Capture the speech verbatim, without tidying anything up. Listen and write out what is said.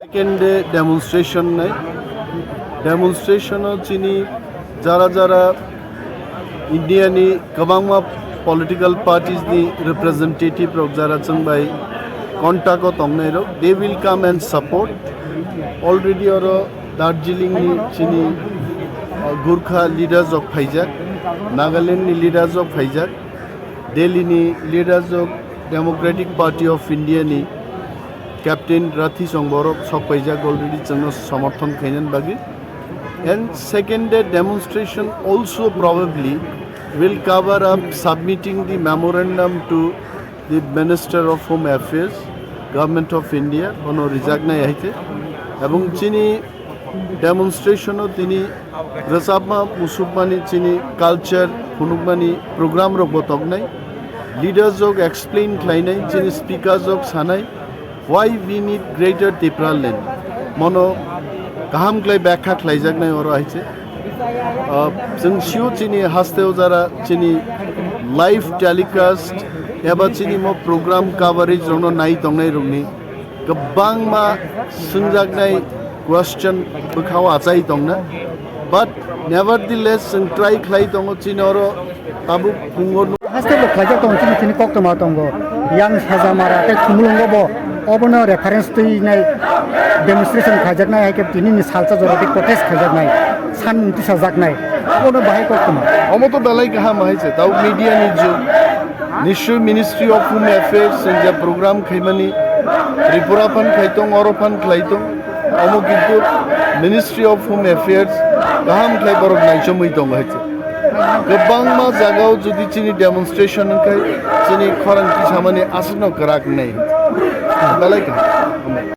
Second day demonstration nai. Demonstration o chini jara jara India ni kwbangma political parties ni representative rok jara chwng bai contact o tongnai rok, they will come and support. Already oro Darjeeling ni chini, uh, Gurkha leaders rok phaijak, Nagaland ni leaders rok phaijak, Delhi ni leaders rok, Democratic Party of India ni Captain Rathi Song borok sok paijak already chwngno samarthon khainani bagwi. And second day demonstration also probably will cover up submitting the memorandum to the Minister of Home Affairs, Government of India, bono rijaknai hai khe. Ebong chini demonstration o tini rwchapma, musukmani, chini culture phunukmani program rok bo toknai. Leaders rok explain khlainai, chini speakers rok sanai, why we need greater Tipraland. Mono kaham khlai byakha khlaijaknai oro hai se. Ah, chwng sio chini hasteo jara chini live telecast eba chini mo program coverage rokno nai tongnai rokni kwbangma swngjaknai question bwkhao achai tongna. But nevertheless, chwng try khlai tongo chini oro tabuk phungo. Haste bo khlaijak tongo chini chini koktwma tongo. Yang Sajamara tei Khumulwngo bo obono reference twi nai demonstration khaijaknai, hai khe tini ni salsa jora tei protest khaijaknai, sanmung tisajaknai. Obono bahai koktwma. Omo to belai kaham hai se, tau media ni jug. Nishoi Ministry of Home Affairs chwng je program khaimani Tripura phan khaitong, oro phan khlaitong. Omo kintu Ministry of Home Affairs kaham khlai borok naichomwi tongo hai se. Kwbangma jagao jodi chini demonstration wngkhai chini khorang tisamani aswkno kwrak wngnai. Belai kaham.